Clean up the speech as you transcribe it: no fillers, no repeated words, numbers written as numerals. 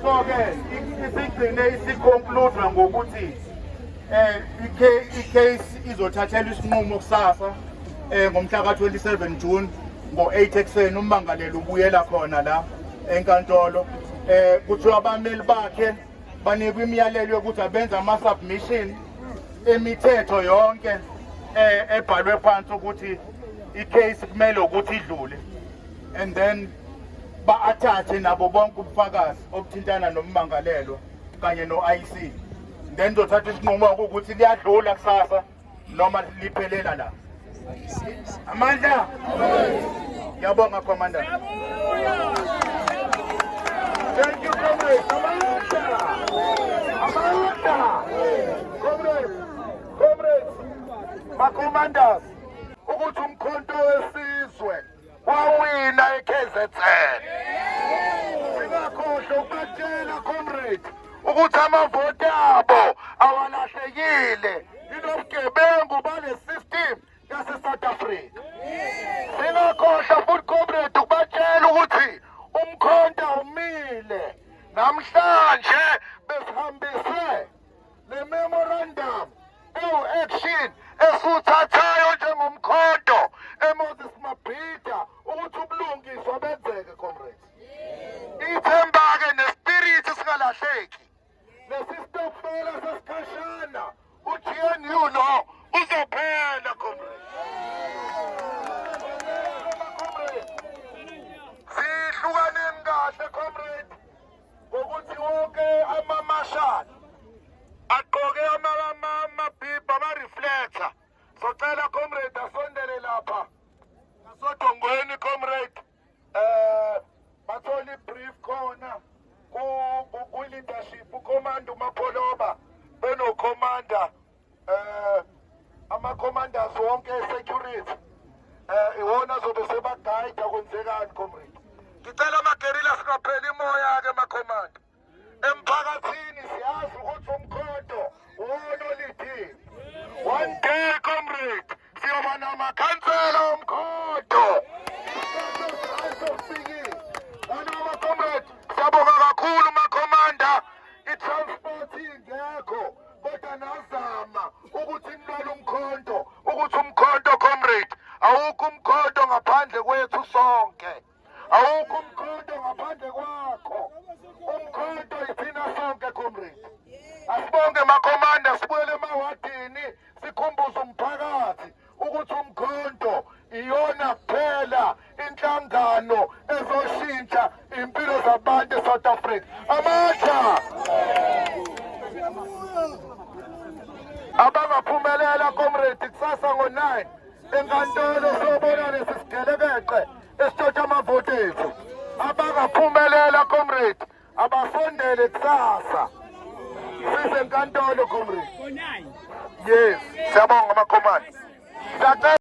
So-ke isigcine isiconclude ngokuthi i-case izothathelwa isinqumo kusasa ngomhla ka-27 June ngo-8 ekuseni. Ummangalelwa ubuyela khona la enkantolo. Kuthiwa abameli bakhe banikwa imiyalelo yokuthi abenze ama-submission emithetho yonke ebhalwe phansi ukuthi i-case kumele ukuthi idlule, and then ba-attach nabo bonke ubufakazi obuthintana nommangalelwa kanye no-IEC. Then zothatha isinqumo ukuthi liyadlula kusasa noma liphelela la. Amandla, ngiyabonga, Commander. Thank you, comrade. Amandla, amandla, comrades, comrades, ma-commanders, ukuthi uMkhonto weSizwe wawina eKZN. Singakhohlwa ukubatshela, comrade, ukuthi amavoti abo awalahlekile inobugebengu bale system yase-South Africa. Singakhohlwa futhi, comrade, ukubatshela ukuthi umkhonto umile. Namhlanje besihambise le memorandum ewu-action esuthathayo njengomkhonto eMoses Mabhida ukuthi ubulungiswa benzeke, comrades. Ithemba-ke nespirit singalahleki. Lesi stokfela sesikhashana, u-GNU lo uzophela, comrades. Comrades, sihlukaneni kahle, comrade, ngokuthi wonke ama-marshal agqoke amabhibha, ama-reflector. Socela, comrade, asondele lapha ngasodongweni, comrade, bathole i-brief khona ku-leadership, ucommander uMapholoba beno-commander, ama-commanders wonke e-security, iwona azobe sebagayida kwenzekani. Comrade, ngicela ama-guerrilla singapheli imoya-ke, ma-commander. Emphakathini siyazi ukuthi umkhonto uwona olidini. One day, comrade, siyoba namakhansela omkhonto. Naloma, comrade, siyabonga kakhulu, ma-commander. I-transport ingekho, kodwa nazama ukuthi nilwele umkhonto, ukuthi umkhonto, comrade, awukho umkhonto ngaphandle kwethu sonke, awukho umkhonto ngaphandle kwakho. Umkhonto ithina sonke, comrade. Asibonge, ma-commander. Sibuyele emawadini, sikhumbuze umphakathi ukuthi umkhonto iyona kuphela inhlangano ezoshintsha impilo zabantu eSouth Africa. Amandla! Abangaphumelela, comrade, kusasa ngo-9 enkantolo sobona lesi sigelekeqe esitshontsha amavoti ethu. Abangaphumelela, comrade, abasondele kusasa sisenkantolo, comrade. Yes, siyabonga, ma-commander. Siyacela.